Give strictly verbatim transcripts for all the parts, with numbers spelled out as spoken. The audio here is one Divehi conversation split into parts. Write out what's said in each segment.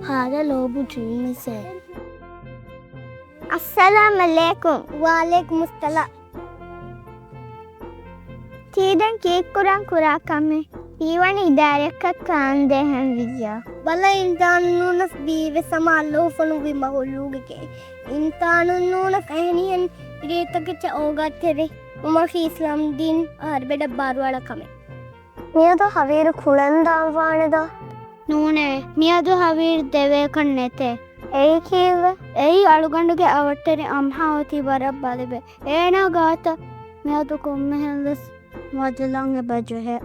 ހާދަ ލޯބު ޖޫމިސޭ. އައްސަލާމް ޢަލައިކުމް. ވަޢަލައިކުމުއްސަލާމް. ތީ ދެން ކީއްކުރަން ކުރާ ކަމެއް؟ ތީ ވަނީ ދާއިރަކަށް ކާންދޭހެން ވިއްޔާ. ބަލަ، އިންސާނުންނޫނަސް ބީވެސް ހަމަ އައްލޯފަނުވި މަހުލޫގެކޭ. އިންސާނުންނޫނަސް އެހެނިހެން ރޭތަކެއްޗަށް އޯގާތެރި ވުމަކީ އިސްލާމް ދީން އަހަރުބަޑަށް ބާރުއަޅާ ކަމެއް. މިއަދު ހަވީރު ކުޅަން ދާން ވާނެ ދޯ؟ ނޫނޭ، މިއަދު ހަވީރު ދެވޭކަށް ނެތޭ. އެއީ ކީއްވެ؟ އެއީ އަޅުގަނޑުގެ އަވަށްޓެރި އަމްހާ އޮތީ ވަރަށް ބަލިބެ. އޭނާ ގާތަށް މިއަދު ކޮންމެހެން ވެސް ވަޒަލަން އެބަޖެހޭ.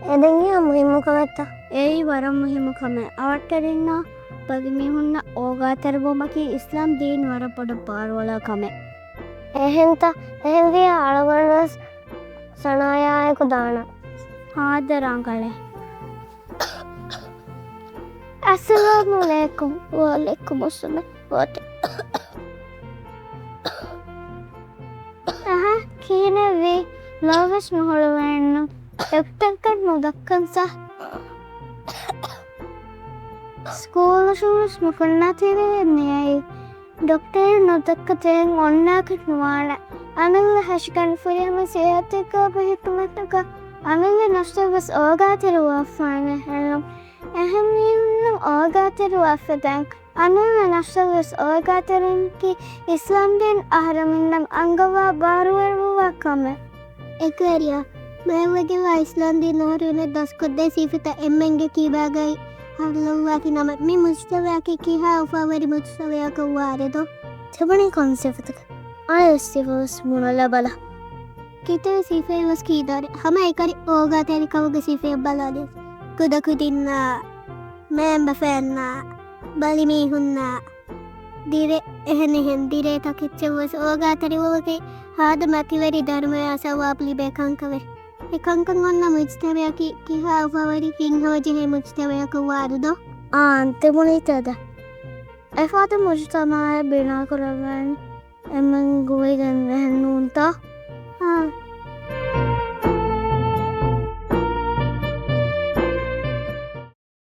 އެ ދެން އެއީ މުހިއްމު ކަމެއްތަ؟ އެއީ ވަރަށް މުހިއްމު ކަމެއް. އަވަށްޓެރިންނާ ބަލިމީހުންނަށް އޯގާތެރިވުމަކީ އިސްލާމް ދީން ވަރަށް ބޮޑަށް ބާރުއަޅާ ކަމެއް. އެހެންތަ؟ އެހެންވިއްޔާ އަޅުގަނޑުވެސް ސަނާޔާއެކު ދާނަން. ހާދަ ރަނގަޅޭ. އައްސަލާމު ޢަލައިކުމް. ވަޢަލައިކުމުއްސަލާމް. އަހަ، ކިހިނެއްވީ؟ ލޯވެސް ނުހުޅުވޭނު. ޑޮކްޓަރަކަށް ނުދައްކަން ސާ. ސްކޫލަށްވެސް ނުފުންނާތީވެގެން މިއައީ. ޑޮކްޓަރަށް ނުދައްކަތެރިން އޮންނާކަށް ނުވާނެ. އަމިއްލަ ހަށިގަނޑު ފުރިހަމަ ސިއްހަތެއްގަ އެބަ ހިކުމަތަކަށް އަމިއްލަ ނަފްސަށްވެސް އޯގާތެރިވާފާނެ ހެންނު. އެހެންވީމަ އޯގާތެރިވާފަ ދެން. އަމިއްލަ ނަފްސަށްވެސް އޯގާތެރިންކީ އިސްލާމްދީން އަހަރެމެންނަށް އަންގަވާ ބާރުއެޅުއްވާ ކަމެއް. އެކައިރިއަށް މާތްވެގެންވާ އިސްލާމްދީން އަހަރުމެންނަށް ދަސްކޮށްދޭ ސިފަތައް އެންމެންގެ ކީ ބާގައި ހައްލުއްވާތި ނަމަ، މި މުޖްތަމަޢަކީ ކިހާ އުފާވެރި މުޖްތަމަޢަކަށް ވާނެ ދޯ؟ ތިބުނީ ކޮން ސިފަތަކެއް؟ އަނެއް ސިފަވެސް ބުނަލަބަލަ. ކިތައް ސިފައެއް ވެސް ކީދާނެ. ހަމައެކަނި އޯގާތެރިކަމުގެ ސިފައެއް ބަލާލި. ކުދަކުދިންނާ، މައިންބަފައިންނާ، ބަލިމީހުންނާ، ދިވެ އެހެނިހެން ދިރޭ ތަކެއްޗެއް ވެސް އޯގާތެރިވުމަކީ ހާދަ މަތިވެރި ދަރުމަޔާ ސަވާބު ލިބޭ ކަންކަމެއް. އެ ކަންކަން އޮންނަ މުޖްތަމަޢަކީ ކިހާ އުފާވެރި ހިތްހަމަޖެހޭ މުޖްތަމަޢަކަށް ވާނެ ދޯ؟ އާނ، ތިބުނީ ތެދެއް. އެފަދަ މުޖްތަމަޢެއް ބިނާކުރައްވާނީ އެންމެން ގޮވައިގެން އެހެން ނޫންތަ؟ އާނ،